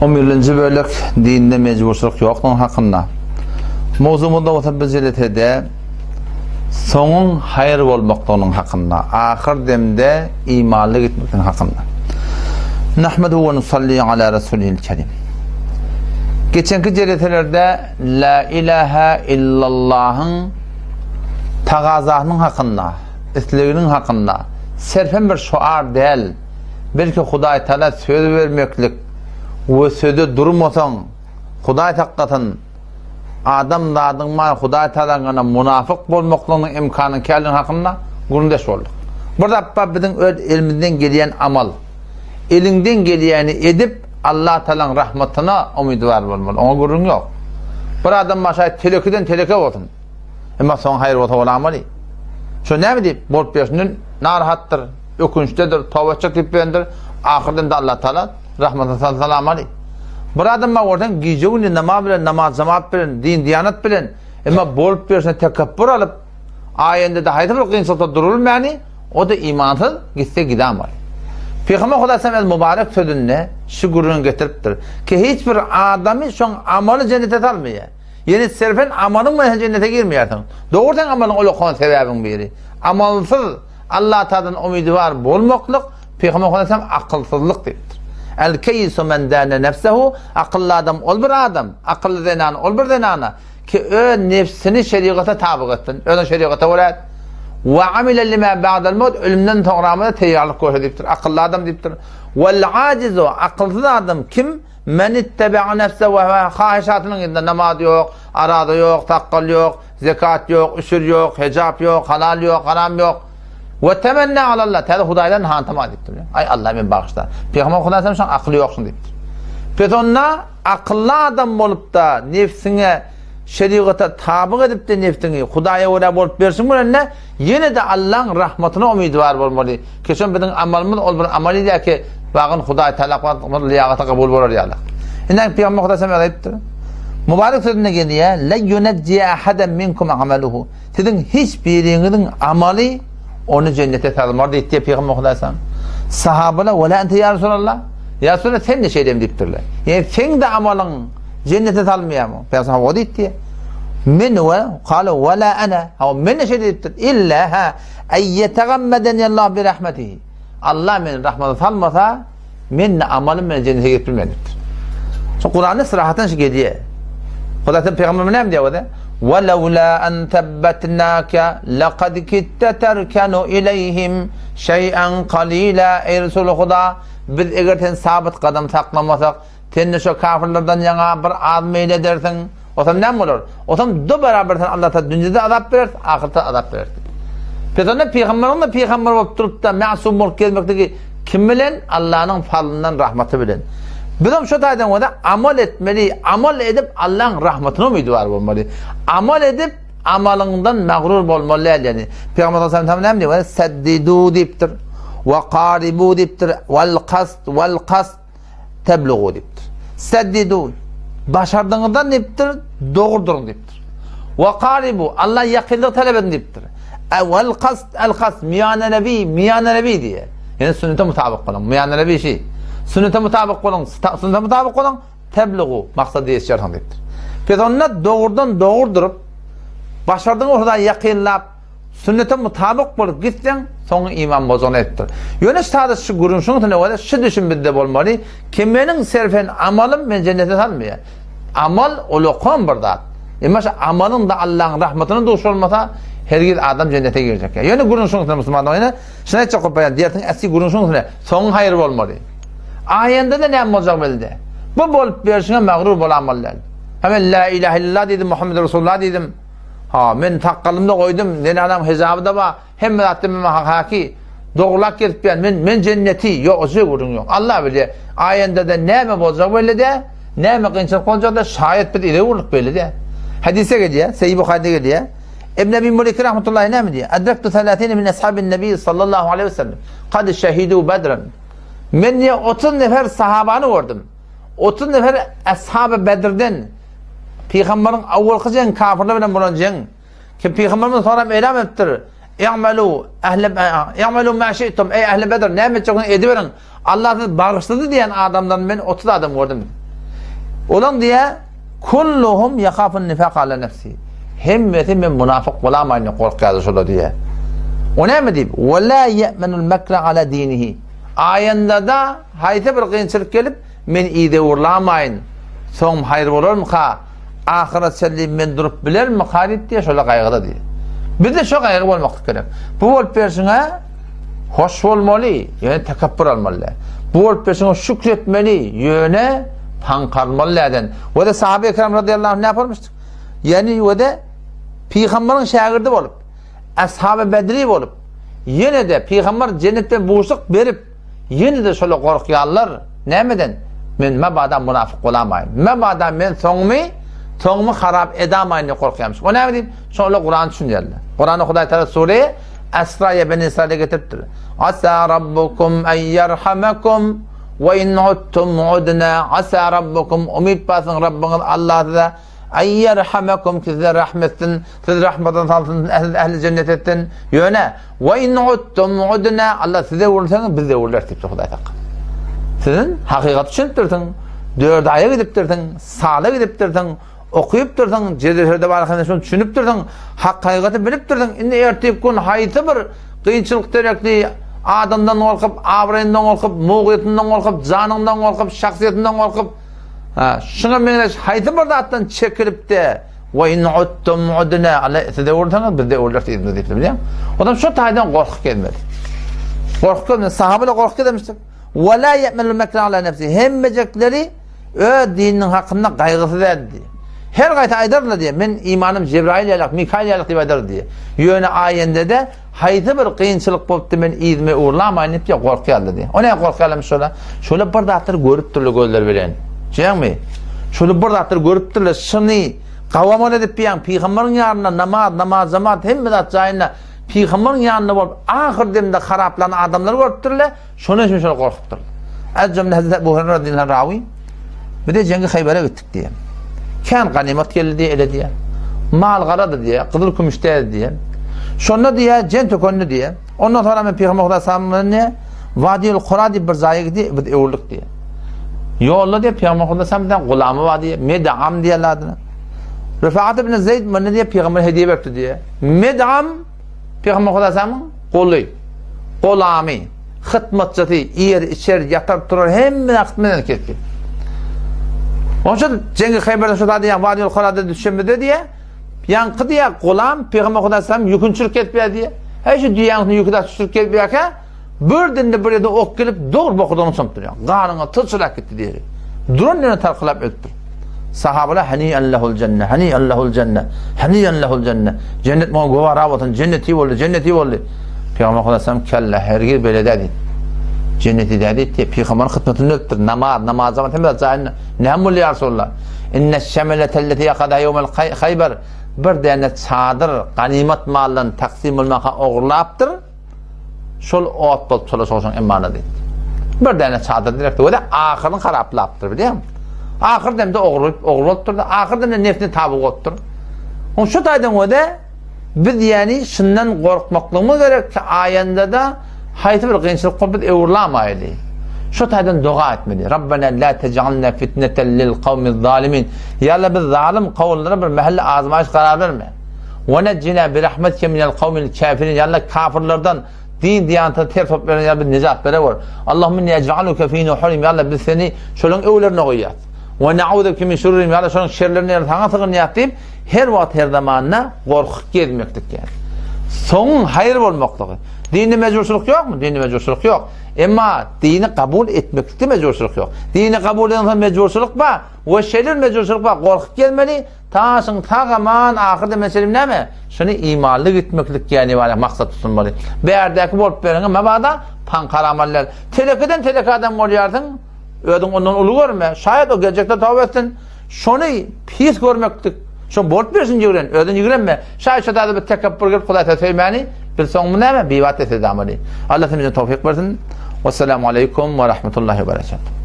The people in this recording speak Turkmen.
On birinji bölek dinde mejburçylyk ýokdugyny hakynda. Mowzugymyzda bolsa biz jelesede soňuň haýyr bolmaklygynyň hakynda, ahyr demde imanly gitmekligiň hakynda. Nahmedu we nusalli ala rasulihil kerim. Geçenki jeleselerde la ilaha illallahyň tagazasynyň hakynda, isleginiň hakynda serpem bir şoar däl, Belki Hudaý Taala söz bermeklik we söze durmasaň, Hudaý saklasyn, adam zadyň bar Hudaý Taalaň gana munafyk bolmaklygynyň imkanyň känligi hakynda gürrüňdeş bolduk. Bir zat bar biziň öz elimizden gelýän amal. Eliňden gelýäni edip Allah Taalaň rahmatyna umydwar bolmaly. Oňa gürrüň ýok. Bir adam bar şaýat telekiden teleke bolsun. Emma soň haýyr bolsa bolamaly. Şo näme diýip bolup ýörşünden narahatdyr. Ökünçdedir, toba etjek diýip berendir. Ahyrda Allah Taala rahmatyna salsa salamaly. Bir adam bar görseň gije-gündiz namaz bilen, namaz jemaat bilen, din diýanat bilen, emma bolup ýörşüne tekepbür alyp, aýende-de haýsy bir kynçylykda durulmäni, o-da imansyz, gitse gidamaly. Pygamber Hudaý sallam öz mübarek sözünde şu gürrüňi getiripdir, ki hiç bir adamy şoň amaly jennete salmaýar. Ýene serfen amalyň bilen sen jennete girmeýärsiň. Dogry seň amalyň ulakan sebäbiň biri. Amalsyz Allatagaladan umydywar bolmaklyk, Pygamber Muhammet akylsyzlyk diýipdir. El-keýisu men däne nefsehu, akylly adam ol bir adam, akylly zenan ol bir zenana, ki öz nefsini şerigata tabyk etsin, özüni şerigata görä et. We amile lima ba'del mewt, ölümden soňramyza teýýarlyk görse diýipdir. Akylly adam diýipdir. Wel ajizu, akylsyz adam kim? Men ittebe'a nefsehu we hahyşatynyň yzynda namaz ýok, araza ýok, sakgal ýok, Zekat ýok, üşür ýok, hejap ýok, halal ýok, haram ýok. We temenna alallah, täze Hudaýdan hantama diýipdir. Aý Allah meni bagyşla. Pygamber Hudaý sen şoň akyly ýoksun diýipdir. Pes onda akylly adam bolup-da nefsiňe şerigata tabyk edip-de nefsiňi Hudaýa görä bolup berşiň bilen-de ýene-de Allaň rahmatyna umydwar bolmaly. Keçen biziň amalymyz ol bir amal edýär ki, bagyn Hudaý Taala lyýagata kabul bolar ýaly. Indi Pygamber Hudaý sen aýdypdyr. Mubarek sözünde gelýär, La yunajji ahadan minkum amaluhu. Siziň hiç biriňiziň amaly ony jennete salmar diýdi Pygamber Hudaý sen. Sahabalar, "Wala ente ya Resulallah?" Ya Resulallah sen de şeýle diýipdirler. Ýani seň de amalyň jennete salmaýarmy? Pygamber hawa diýdi. Men we kala wala ana. Hawa men de şeýle diýipdir. Illa ha Eý ýetegammedenillahu bi rahmetihi. Allah meni rahmata salmasa, men ne amalym bilen jennete girip bilmen diýipdir. Şu Kuranda syrahatan şu gelýär. Hudaý sen pygamberime näme diýýär o-da? Ve lawla an tabbetnaka laqad kitta terkanu ileýhim şeý'en qalila. Eý Resul Huda, biz eger sen sabyt gadam saklamasak, Sen-de şo kafyrlardan ýaňa bir az meýil edersiň. Osam näme bolar? Osam do beraber sen Allah Taala dünýede azap berer, ahyretde azap berer. Pes onda pygamberiň-de pygamber bolup durup-da masum bolup gezmekligi kim bilen? Allanyň fazlyndan, rahmaty bilen. Bizem şo taýdan bolsa amal etmeli, amal edip Allaň rahmatyna umydwar bolmaly. Amal edip amalyňdan magrur bolmaly däl ýani. Pygamber sallallahu aleyhi ve sellem näme diýip, Seddidu diýipdir. Wa qaribu diýipdir. Wal kast wal kast Teblugu diýipdir. Seddidu, başardygyňyzdan diýipdir, dogry duruň diýipdir. Wa qaribu, Alla ýakynlyk talap ediň diýipdir. Wal kast, al kast, miýanerebi, miýanerebi diýýär. Ýani sünnete mutabyk boluň. Miýanerebi şi. Sünnete mutabyk boluň, sünnete mutabyk boluň, teblugu, maksada ýetişersiň diýipdir. Pes onda dogrudan dogry durup, başardygyň Hudaýa ýakynlap, Sünnete mutabyk bolup gitseň, soňy iman bojagyny etdir. Ýöne sada şu gürrüň şuň üstüne bolýar, şu düşün bizde bolmaly, ki meniň serfen amalym meni jennete salmaýar. Amal ulakan bir zat. Emma şu amalyň da Allahyň rahmatyna duş bolmasa, hergiz adam jennete girjek. Ýöne gürrüň şuň üstüne musulman dogan, şuny aýtjak bolup barýan, dersiň äsli gürrüň şuň üstüne, soňy haýyr bolmaly. Aýanda-da näme boljagy belli däl. Bu bolup berşiňe magrur bolamaly däl. Ha men la ilahe illallah diýdim, Muhammed Resulullah diýdim. Ha, men sakgalymda goýdum, zenanaň hejaby-da bar, hemme zatda men maňa haki, dogrulap gezip ýan, men, men jenneti, ýok, o gürrüň ýok. Allah bilýär, aýendede näme boljagy belli däl, näme kynçylyk boljagy da, şaýat biz ile urlyk belli däl. Hadise gelýär, Seýi Buharide gelýär. Ibn Abi Muleyke rahmetullahi näme diýýär? Adraktu 30 min ashabin nabi sallallahu aleyhi ve sellem. Kad şehidu bedran. Men diýär 30 nefer sahabany gördüm. 30 nefer ashaby Bedrden Pygamberiň awalky jeň kafirler bilen bolan jeň. Ki pygamberimiz soňra elam etdir. I'malu ahli i'malu ma şi'tum ey ahli Bedr näme etjek ediberiň. Allah sizi bagyşlady diýen adamdan men 30 adam gördüm. Olaň diýýär, Kulluhum ýahafun nifaq ala nefsi. Hemmesi men munafyk bolamaýyn diýip gorkýardy şolar diýýär. O näme diýip? Wa la ýemenul mekre ala dinihi. Aýanda-da haýsy bir kynçylyk gelip, men idewurlamaýyn, soňum haýyr bolarmyka, ahyra çenli men durup bilermika diýip diýýär, şolar gaýgyda diýýär. Bizde şo gaýgy bolmaklyk gerek. Bu bolup berşiňe hoş bolmaly, ýöne tekepbür almaly däl. Bu bolup berşiňe şükretmeli, ýöne paňkarmaly däl. We-de sahabe-i kiram radiyallahu anh näme bolmuşdyr? Ýani we-de pygamberiň şägirdi bolup, Ashab-y Bedri bolup, ýene-de pygamber jennetden buşluk berip, ýene-de şola gorkýanlar nämeden? Men mabada munafyk bolamaýyn. Mabada men soňumy, soňumy harap edamaýyn diýip gorkýarmyş. O näme diýip? Şola Kurany düşünýärler. Kurany Hudaý Taala sure Esra ya Beni Israil'e getiripdir. Asa rabbukum en yerhamakum we in uttum udna asa rabbukum umyt basyň Rabbyňyz Allah size en yerhamakum size rahm etsin, siz rahmatyna salsyn, ähli ähli jennet etsin. Ýöne we in uttum udna Allah size öwrülseňiz biz de öwrüleris diýipdir Hudaý Taala. Siziň hakykaty düşünipdirsiň, dört aýa gidipdirsiň, sala gidipdirsiň, Okypdyrsyň, jezreserde barka şony düşünipdirsiň, hakykaty bilipdirsiň. Indi ertir gün haýsy bir kynçylyk derekli adamdan gorkup, abraýyndan gorkup, mugyýetinden gorkup, janyňdan gorkup, şahsyýetinden gorkup, şuňa meňzeş haýsy bir zatdan çekilip-de, we in uttum udna, Alla siz öwrülseňiz, biz-de öwrüleris yzyňyza diýipdir, bilýäňmi? Ondan şu taýdan gorkup gezmeli. Gorkup gezmeli. Sahabalar gorkup gezmişdir. Ve la ye'melul mekre ala nefsi. Hemmejekleri öz dininiň hakynda gaýgysyz däldi. Her gaýta aýdardylar diýýär, men imanym Jebraýyl ýalak, Mikaýyl ýalak diýip aýdardy diýýär. Ýöne aýende-de haýsy bir kynçylyk bolupdy men yzyma öwrülamaýyn diýip diýýär, gorkýardy diýýär. O näme gorkýarlarmyş şolar? Şolar bir zatlar görüpdirler gözleri bilen. Düşünýäňmi? Şolar bir zatlar görüpdirler, şyny gawamal edip diýýän, pygamberiň ýanynda namaz, namaz jemaat hemme zat jaýynda pygamberiň ýanynda bolup ahyr demde haraplan adamlary görüpdirler. Şonuň üçin şol gorkupdyr. Az jümle Hazreti Ebu Hureyre radiyallahu anh rawi, Bir de Cengi Haýbere gitdik diýen. Kän ganymat geldi diýe ele diýe. Mal garady diýe, gyzyl kümüş däl diýe. Şonda diýe, jen tökendi diýe. Ondan sonra men Peygamber Hudaý sallam bilen diýe, Wadiül Kura diýip bir jaýa gidi, biz öwrüldik diýe. Ýolda diýe Peygamber Hudaý sallam bilen gulamy bar diýe, Medam diýerler adyna. Rıfaat ibn Zeyd muny diýe Peygamber hediye beripdi diýe. Medam Pygamber Hudaýsamyň guly, gulamy, hytmatçysy, iýer, içer, ýatar, turar, hemme zat hytmat eden kesbi. Onuň üçin Jeňgi Haýbarda şu zady ýa Wadiül Kurada düşenmizde diýe, ýaňky diýe gulam Pygamber Hudaýsam ýüküni çürük kesip diýe. Heý şu düýäň üstüne ýüki daş çürük kesip ýa Birdende bir ýerde ok gelip, dogry bokurdagyna çomupdyr. Ganyňa tyçrap gitdi diýeli. Duran ýerine tarkylap ölüpdir. Sahabalar hani'an lehul jenne, hani'an lehul jenne, hani'an lehul jenne. Jennet muňa gowara bolsun, jenneti boldy, jenneti boldy. Pygamber sallallahu kella hergiz beýle däl diýdi. Jenneti däl diýdi. Pygamber hyzmatynda ölüpdir. Namaz, namaz zaman hemme jaýynda. Näme boldy ýa Resulallah? Inne şemeletelleti yakada ýewmel Haýbar. Bir däne çadyr ganymat maldan taksim bolmaka ogurlapdyr. Şol ot bolup çola çolaşan emanady. Bir däne çadyr direkdi. Wele ahyryny haraplapdyr, bilýäňmi? Ahyr demde ogry, ogry bolupdyr da, ahyr demde nefsine taby bolupdyr. Oň şu taýdan wede biz ýani şundan gorkmaklygymyz gerek ki aýanda-da haýsy bir kynçylyk bolup biz öwrülamaýly. Şu taýdan doga etmeli. Rabbena la tej'alna fitneten lil kawmiz zalimin. Ýa Allah biz zalym kawumlara bir mähelle azmaýyş karar berme. Ve necina bi rahmetike minel kavmil kafirin. Ya Allah kafirlerden din diýanetine ters bolup beren ýa biz nejat berewer. Allahumma inni ec'aluke fi nuhurim. Ya Allah biz seni şolaryň öwlerine goýýas. Ve na'uzu bike min şururihim. Ya Allah şolaryň şerlerinden saňa sygynýas diýip her wagt her zamanda gorkup gezmeklik ýa. Soňuň haýyr bolmaklygy. Dinde mejburçylyk ýokmy? Dinde mejburçylyk ýok. Emma dini kabul etmeklikde mejburçylyk ýok. Dini kabul eden soň mejburçylyk bar. We şeýle bir mejburçylyk bar, gorkup gezmeli. Taşyň sag-aman ahyr demeselim näme? Şuny imanly gitmeklik ýa ne maksat tutunmaly. Bärdäki bolup bereňe mabada paňkaramaly däl. Telekeden teleke adam bolýarsyň, özüň ondan uly görme. Şaýat o geljekde toba etsin. Şony pis görmeklik, şo bolup bersin ýigren, özüň ýigrenme. Şaýat şo zada bir tekepbur gelip Hudaý seni söýmäni, bilseň bu näme? Bibat etse damaly. Allah hemmämize towfyk bersin. Wessalamu aleýkum we rahmetullahi we berekatuh.